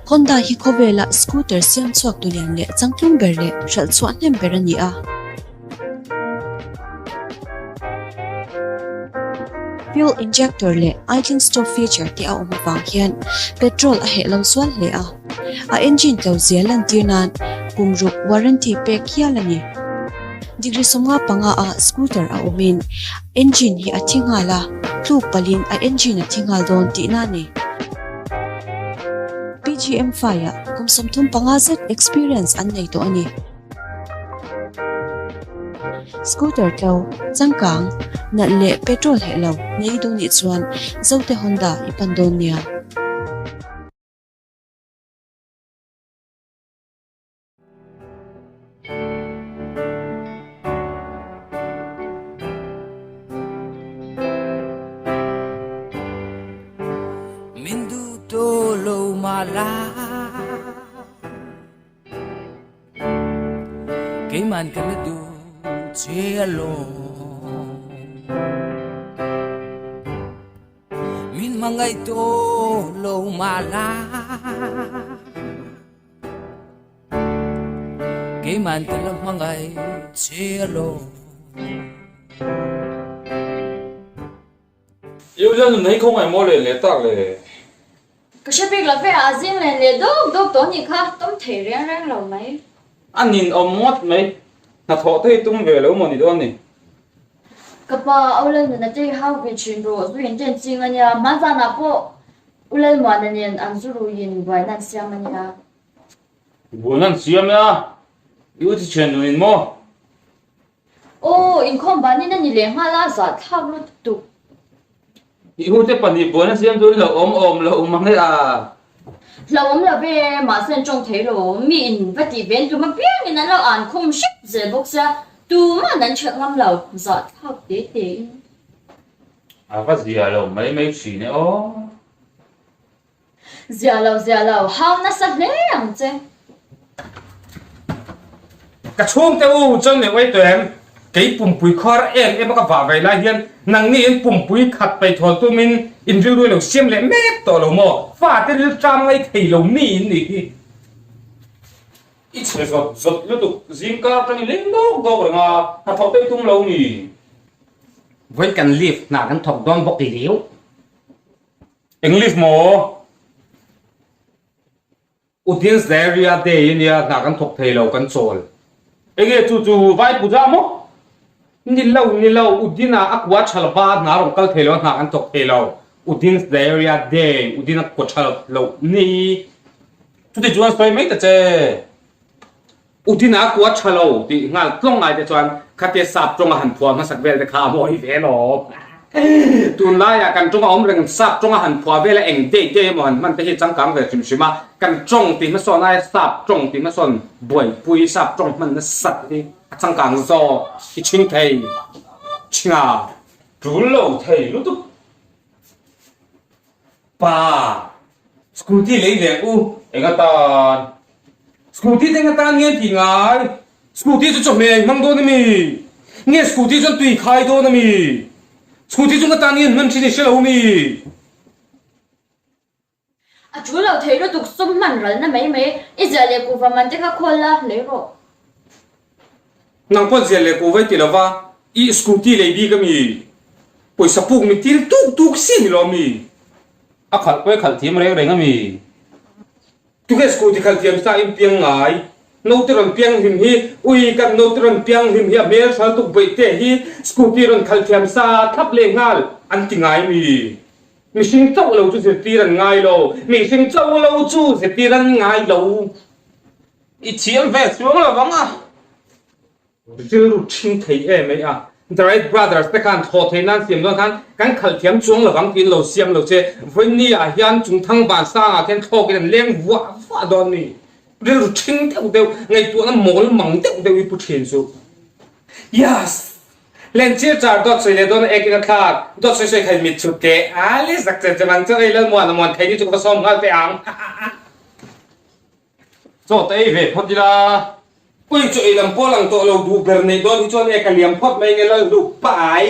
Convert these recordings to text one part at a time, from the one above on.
Honda hi khawvela scooter siam chhuak tu lian leh changtlung ber leh hralh chhuah hnem ber a ni a. Fuel injector leh idling stop feature te a awm avang hian petrol a heh lo zual hle a, a engine tlo zia lantir nan kum ruk warranty pek hial a ni. Degree 55 a scooter a awmin engine hi a thi nghal a, tluk palhin a engine a thi nghal dawn tihna a ni. PGM 5 ah kum 35 zet experience an nei tawh a ni. Scooter tlo, changkang, nalh leh petrol heh lo nei duh nih chuan Zote Honda i pan dawn nia. Min duh tawh lo mah la. Keiman ka la duh che alawm Min hmangaih tawh lo mah la Keiman ka la hmangaih che alawm. I u nun hi khawngaih maw len leh tak le? Ka hre bik lo ve a, zing len leh dawk dawk tawh anih kha, tawm thei reng reng lo mai. A ninawm ngawt mai, hnathawh te hi tum ve lo maw ni dawn ni? Ka pa, Aulal nuna te hi hau ve thin rawh, zu in ten ching a nia, hmanzanah pawh Ulalmuana nen an zu ruiin buaina an siam a nia. Buaina an siam e a, i u thichhian nunin maw? Aw, inkhawm banin a ni leh nghal a, zahthlak lutuk. I ute pahnih buaina siam chu hlauh awm awm lo mang e a. Hlauh awm lo ve, mahse an tawng thei lo. Mi in va tih ven tum apiangin an lo an khum hrep zel bawk sia, tuman an ṭhelh ngam lo, zahthlak te tein. A va zia lo mai mai thin e aw. Zia lo zia lo, hau nasa hle ang che. Ka chhungte u chuan leh uai tawh em? Kei pumpui khuar em em a ka vah ve lai hian nangni in pumpui khat peithawl tumin in rilru lo siam leh mek tawh lo maw? Fate ril tram ngai thei lo mi in nih hi. I chhe zawt zawt lutuk zingkar atangin leng dawk dawk reng a, hnathawh te i tum lo ni? Vawi kan leave hna kan thawk dawn bawk liu. English maw? Udin's Diarrhea Day ania hna kan thawk thei lo kan chawl. Enge chu chu vai puja maw? Ni lo ni lo Udin ah a kua tha lova hna rawn kal thei lo a hna kan thawk thei lo Udin's Diarrhea Day Udin a kua tha lo ni. Chuti chuan sawi mai ta che. Udin a kua tha lo tih nghal tlawng ngai te chuan khatia sap tawnga han phuah hmasak vel te kha a mawi ve lawm. Tunlaiah kan tawnga awm reng sap tawnga han phuah vela eng dei dei emaw han hman te hi changkang ve hrim hrim a, kan tawng tih hmasawn aia sap tawng tih hmasawn buaipui sap tawng hman nasat hi a changkang zawk i chhing thei chhinga. Tul lo thei lutuk. Pa, scooty lei ve ang u. Eng atan? Scooty te eng atan nge an tih ngai? Scooty chu chawhmeh a inhmang dawn a mi? Nge scooty chuan tui khai dawn a mi? Scooty chu eng atan nge an hman thin i hre lo a mi? A tul lo thei lutuk sum hman ralna mai mai, i ziah leh kuhva man te kha khawl la, lei rawh. Nang pawh ziah leh kuhva i ti lova, i scooty lei bik a mi? Pawisa puk mi til tuk tuk si a ni lo a mi? A khalh pawh i khalh thiam reng reng a mi? Tunge scooty khalh thiam sa in piang ngai? Note rawn piang hlim hi, ui kan note rawn piang hlim hi a hmel hral tuk bawih te hi scooty rawn khalh thiam sa thlap leh nghal an ti ngai mi? Mihring chauh lo chu zirtir an ngai lo, mihring chauh lo chu zirtir an ngai lo. I thiam ve chuang lo vang a. Rilru ṭhing thei em mai a. The Wright Brothers te khan thaw thei nan siam dawn khan kan khalh thiam chuang lo vang tiin lo siam lo che. Vawiini ah hian Chungthang Vansang ah khian thlawkin an leng vuah vuah dawn ni. Rilru ṭhing deuh deuh, ngaihtuahna mawl mang deuh deuh i pu ṭhin chu. Yes! Lenchir char dawt sawi leh dawn a ekin a thlak, dawt sawi sawi khan mit chhut teh a le zak che che mang chu ei Lalmuan a muan thei ni chu ka va sawm nghal teh ang. Chaw ta ei ve phawt ila. Ui chaw ei lam pawh lang tawh lo duh ber neih dawn hi chuan e ka liam phawt mai nge Lalhlu pai.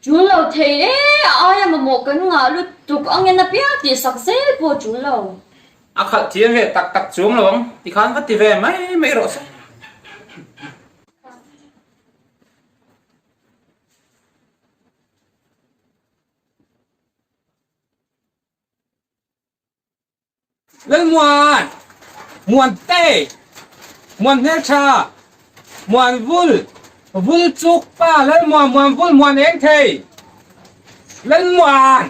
Ṭul lo thei e, a aia mamawh kan ngah lutuk angin apiang tihsak zel pawh ṭul lo. A khalh thiam ve tak tak chuang lo ang, tikhan va ti ve mai mai rawh se. Lalmuan! Muante! Muan hmeltha! Muan vul! Vul chuk pa! Lalmuan muan vul muan eng thei! Lalmuan!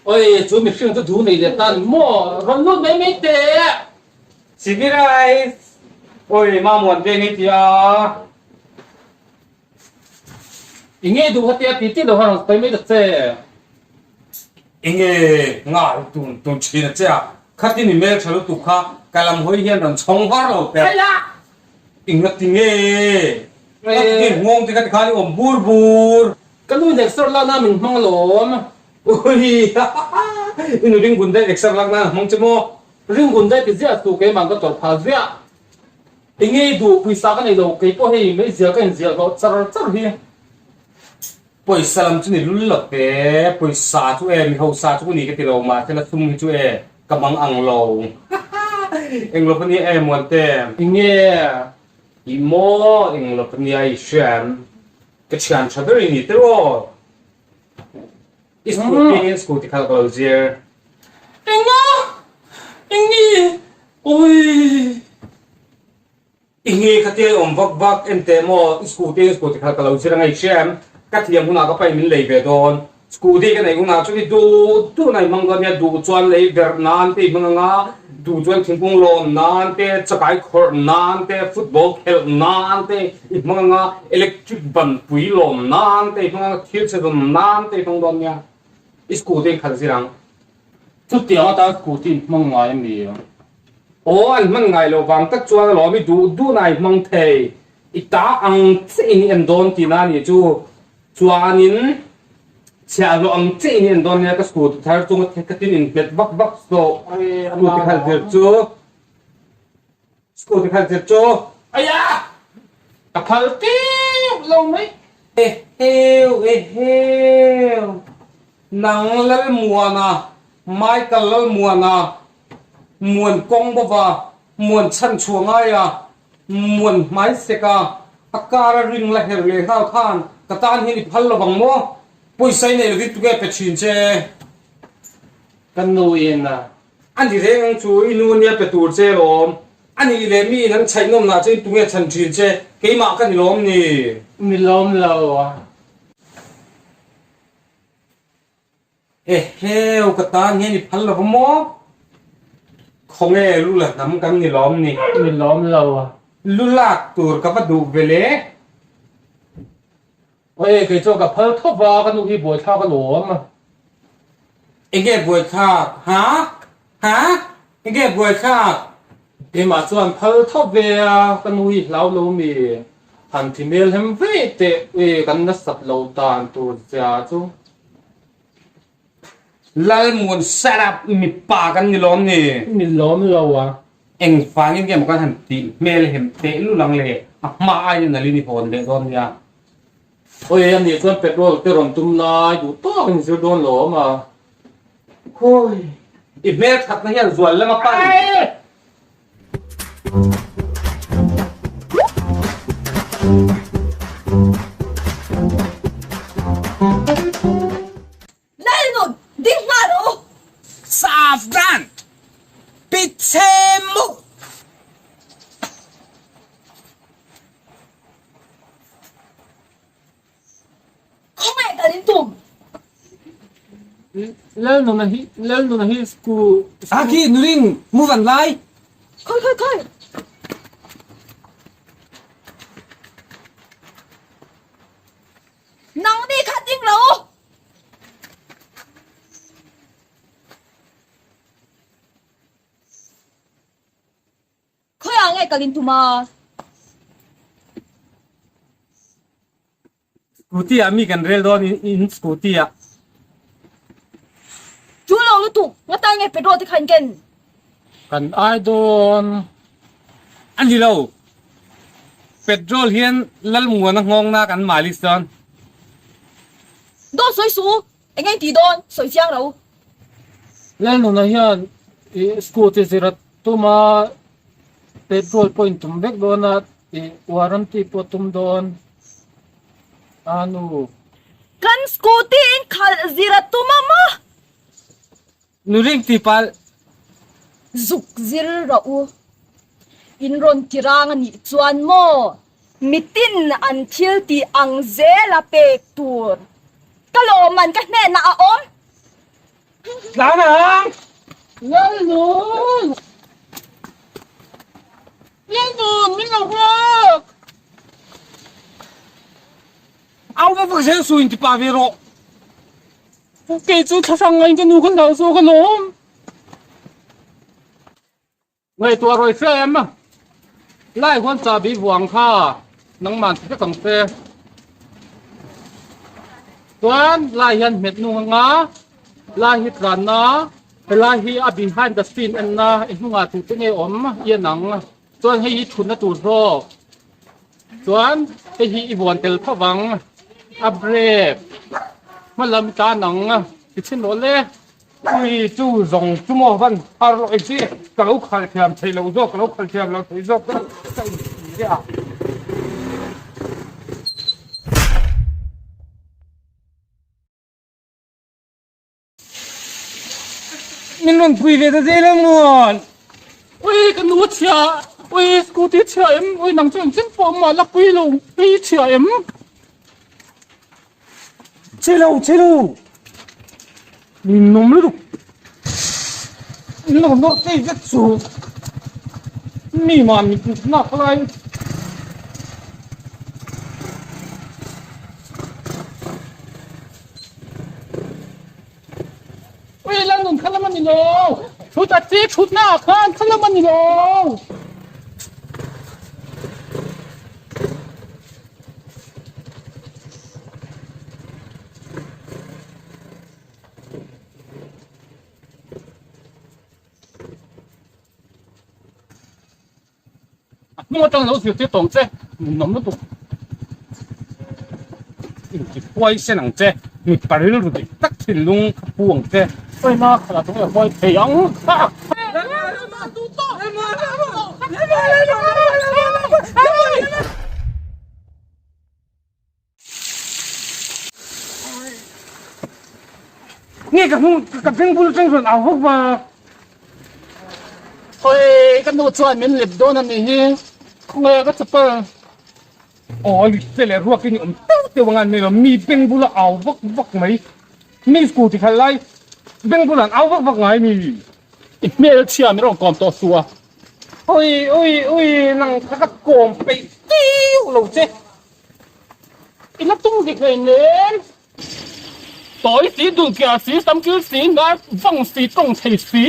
Oi, chu mihring chu du nei leh tan maw? Rawn lut mai mai teh! Chimi rice! Oi, ma muan ve ngei tia. I nge duh kha tia ti ti lo kha rawn sawi mai ta che. I nge ngal tun tun thin a che a, khatin i hmel tha lutuk kha ka lam hawi hian rawn chhawng var lo teh. I nga ti nge? Nga ti nge nghawng te kha tikhan i awm bur bur. Ka nu in exer lak nan min hmang alawm. Ui i nu ringgun daih exer lak nan a hmang che maw? Ringgun daih ti ziah suh keimah ka tawrh phah ziah. Enge i duh? Pawisa ka nei lo, kei pawh hei meizial ka inzial hlawh char char hi. Pawisa lam chu ni lul lo te, pawisa chu e, mi hausa chu ka ni ka ti lo, mahse la sum hi chu e, ka mang ang lo. Eng lo ka nia e Muante. Enge? I maw eng lo ka nia i hria em? Ka thian tha ber i ni tiraw? I scooty in scooty kha ka lo zir. Enga? Eng nge? Awii. I nge kha tia i awm vak vak en teh maw? I scooty in scooty kha ka lo zir a ngaihhria em? Ka thiam hunah ka pain min lei ve dawn. Scooty ka neih hunah chuan i duh duh na i hmang dawn nia, duh chuan lei verh nan te i hmang anga, duh chuan thingkung lawn nan te, chakai khawrh nan te, football khelh nan te i hmang anga, electric ban pui lawm nan te i hmang anga, thil chhe zawm nan te i hmang dawn nia. I scooty in khalh zir ang. Chutiang atan scooty in hmang ngai a mi? Aw, an hman ngai loh vang tak chuan alawm i duh duh na i hmang thei. I ta ang che in i en dawn tihna a nih chu. Chuanin chhiahhlawh ang che in i en dawn nia ka scooty thar chunga thekhatin in hmet vak vak zawh. Scooty khalh zir chu. Scooty khalh zir chu. Aya! Ka phal teuh lo mai. Eheu eheu! Nang Lalmuana, Michael Lalmuana, Muan kawng bawva, Muan chhan chhuah ngaia, Muan hmai seka, a kar a ring la her leh nghal khan ka tan hian i phal lo vang maw? Pawisa i neih lovin tuke pe thin che? Ka nu in a. A ni reng ang chu, i nu nia pe tur che lawm. A nih leh mi in an chhaih nawm nah chuan tunge chhan thin che? Keimah ka ni lawm ni? Ni lawm lo. Eheu, ka tan hian i phal lo va maw? Khawnge lu la hnam kan ni lawm ni? Ni lawm lo. Lu lak tur ka va duh ve le. Aw kei chuan ka phal tho va, ka nu hi buaithlak alawm. Enge buaithlak? Ha? Ha? Enge buaithlak? Keimah chuan phal tho ve a, ka nu hi hlau lo mi? Han thi hmel hem ve teh e, kan nasat lo dan tur zia chu. Lalmuan shut up, mipa kan ni lawm ni? Ni lawm lo a. Engvangin nge maw kan han tih hmel hem teh lul ang le, a hma aiin a lin i hawn leh dawn nia. Awi a nih chuan petrol te rawn tum lai duh tawk in zir dawn lo awm a. Khawi i hmel thatna hian zual lam a pan. Lalnun, ding nghal rawh u! Savdhan, pichhe mu! Khawngaih kal in tum. Lalnuna hi Lalnuna hi school A khi nuling mu van lai. Khawi khawi khawi. Nangni kha ding lo u. Khawiah nge kal in tum a? Scooty ah mi kan rel dawn in scooty ah. Chu lo lutuk, ngatai nge petrol te kha in ken? Kan ai dawn. A ni lo. Petrol hian Lalmuana nghawngna kan malis dawn. Dawn sawi suh u, eng nge tih dawn sawi chiang lo. Lalnuna hian i scooty zir a tum a, petrol pawh in tum vek dawn a, i warranty pawh a tum dawn a nu. Kan scooty in khalh zir a tum a maw? Nu ring ti palh. Zuk zir rawh u. In rawn ti rang a nih chuan maw mitin an thil tih ang zel a pek tur. Ka lawmman ka hnenah a awm. Tlan ang! Lalnun! Lalnun min lo nghak! Au vak vak zel su in ti pa ve rawh. Kei chu thlahrang ngaiin ka nu ka hlauh zawk alawm. Ngaihtuah rawi hre em? Lai huan chahbi vuang kha nangman ti vek ang che. Chuan lai hian hmet nung anga lai hi tlanna helai hi a behind the scene enna i hnungah tute nge awm i en ang. Chuan hei hi thutna tur zawk chuan hei hi i vuan tel tho vang a brake hma lam i tan ang ti chhin rawh le. Ui chu zawng chu maw van har rawh engti ka lo khalh thiam thei lo zawk ka lo khalh thiam lo thei zawk ka ka inti a. Min rawn pui ve ta zel ang maw? Ui ka nu chhia, ui scooty chhia em, ui nang chu engtin pawh mah la pui lo, ui chhia em. Che lo, che lo. Min nawm lutuk. Min lo nawr tei vek chu. Mi mah mit nak lai. Ui Lalnun kha lam a ni lo, thut a chi thutna ah khan kha lam a ni lo. A hnung atang lo zirtir tawng che, nunnawm lutuk. Inti huai sen ang che, mipa rilru dik tak thinlung kha pu ang che. Sawina khala chu nge huai thei ang kha. Nge ka hnung ka beng bul atang rawn au vak vak. Hawi ka nu chuan min lip dawn a nih hi, khawnge ka chapal. Aw te leh ruak in i awm teuh teuh anga an nei lo, mi beng bula au vak vak mai, mi scooty khalh lai beng bulah an au vak vak ngai mi. I hmel chhia min rawn kawm tawh suh a. Ui ui ui nang kha ka kawm peih tiu lo che. I la tum dik hlei nen. Tawi si, dulkiar si, samkil si, ngar vang si, tawng thei si.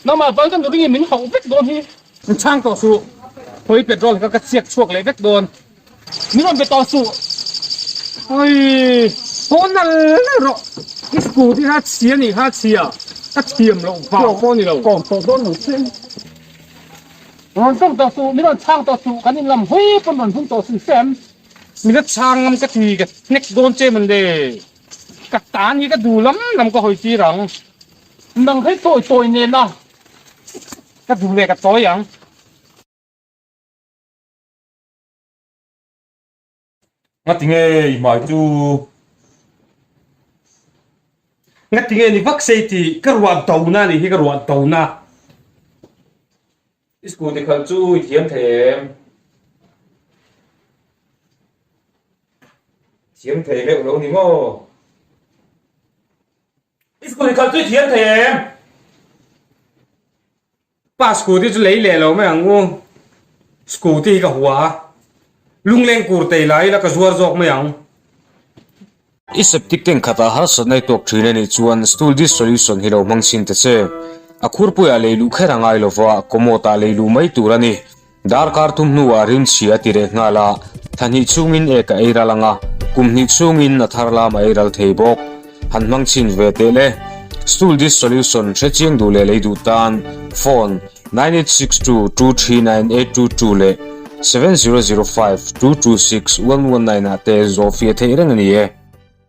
Nangmah vang ka nuring in min hauh vek dawn hi. Min chhang tawh suh. Hawi petrol kha ka chhiak chhuak leh vek dawn. Min rawn be tawh suh. Hawi, haw nal nal rawh. I scooty kha chhia nih kha chhia. Ka thiam loh vang pawh a ni lo. Kawm tawh dawn lo che. Rawn tawng tawh suh, min rawn chhang tawh suh, kan inlam hawi pawn rawn hung tawh suh sem. Min la chhang ngam ka ti, ka hnek dawn che man le. Ka tan hi ka duh lam lam ka hawi tir ang. Nang hei tawi tawi nen a. Ka duh leh ka tawi ang. Ngati nge i hmai chu? Ngati nge ni vak sei tih ka ruah dona nih hi ka ruah dona. I scooty khalh chu i thiam thei em? Thiam thei reuh lo ni maw? I scooty khalh chu i thiam thei em? Pa scooty chu lei leh lo mai ang u, scooty hi ka hua a, lungleng kur tei lai ila ka zuar zawk mai ang. I septic tank khatah harsatna i tawk thin a nih chuan stool dish solution hi lo hmang chhin ta che. A khurpuiah lei luh kher a ngai lova, commode ah lei luh mai tur a ni. Darkar thum hnuah rimchhia a ti reh nghal a, thla hnih chhungin ek a ei ral ang a, kum hnih chhungin a thar lam a ei ral thei bawk. Han hmang chhin ve teh le. Stool dish solution hre chiang duh leh lei duh tan phone 9862239822 leh. 7005 226 119 ah te zawhfiah theih reng a ni e.